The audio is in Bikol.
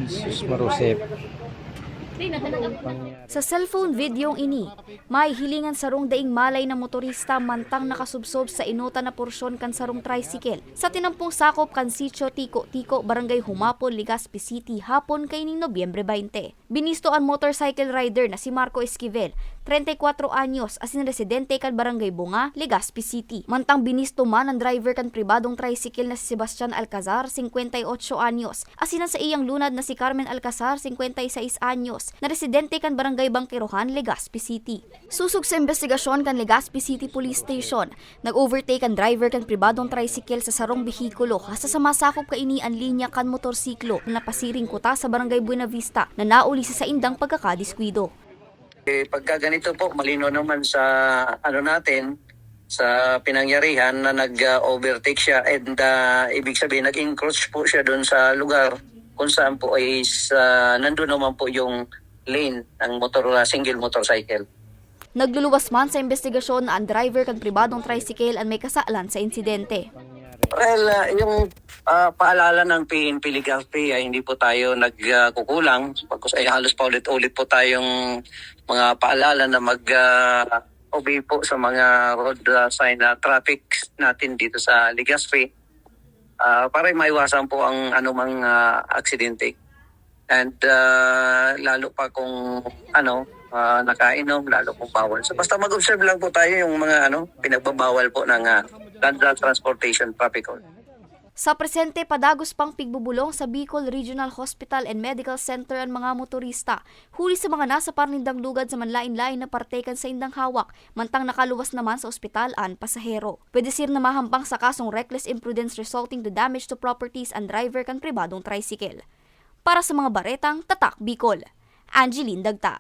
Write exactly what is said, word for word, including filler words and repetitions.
Jesus Marusep. Sa cellphone videong ini, mahihiling an sarong daing malay na motorista mantang nakasubsob sa inota na porsyon kan sarong tricycle sa tinampong sakop kan Sitio Tiko-Tiko, Barangay Humapon, Legazpi City, hapon kaining Nobyembre twenty. Binisto an motorcycle rider na si Marco Esquivel, treinta y cuatro anyos, asin residente kan Barangay Bunga, Legazpi City. Mantang binisto man an driver kan pribadong tricycle na si Sebastian Alcazar, cincuenta y ocho anyos, asin an saiyang lunad na si Carmen Alcazar, cincuenta y seis anyos, na residente kan Barangay Bangkerohan, Legazpi City. Sosog sa imbestigasyon kan Legazpi City Police Station, nag-overtake an driver kan pribadong tricycle sa sarong behikulo, hasta sa masakop kaini an linya kan motorsiklo na pasiring kuta sa Barangay Buenavista na nauli sa saindang pagkakadiskuido. Eh, pagka ganito po, malinaw naman sa ano natin, sa pinangyarihan na nag-overtake siya and ah, ibig sabihin nag-encroach po siya doon sa lugar kung saan po is ah, nandun naman po yung lane ng motor ah, single motorcycle. Nagluluwas man sa imbestigasyon na an driver kan pribadong tricycle an may kasalan sa insidente. Well, ah, yung ah, paalala ng P N P Legazpi ay hindi po tayo nagkukulang. Pagkus ay halos paulit-ulit po tayong mga paalala na mag ah, obey po sa mga road ah, sign na traffic natin dito sa Legazpi ah, para maiwasan po ang anumang ah, aksidente. And ah, lalo pa kung ano, ah, nakainom, lalo kung bawal. So basta mag-observe lang po tayo yung mga ano, pinagbabawal po ng ah, Land Transportation Traffic Code. Sa presente, padagos pang pigbubulong sa Bicol Regional Hospital and Medical Center an mga motorista, huli sa mga nasa parnindang lugad sa manlain-lain na parte kan saindang hawak, mantang nakaluwas naman sa ospital an pasahero. Pwede sir na mahampang sa kasong reckless imprudence resulting to damage to properties an driver kan pribadong tricycle. Para sa mga baretang Tatak Bicol, Angeline Dagta.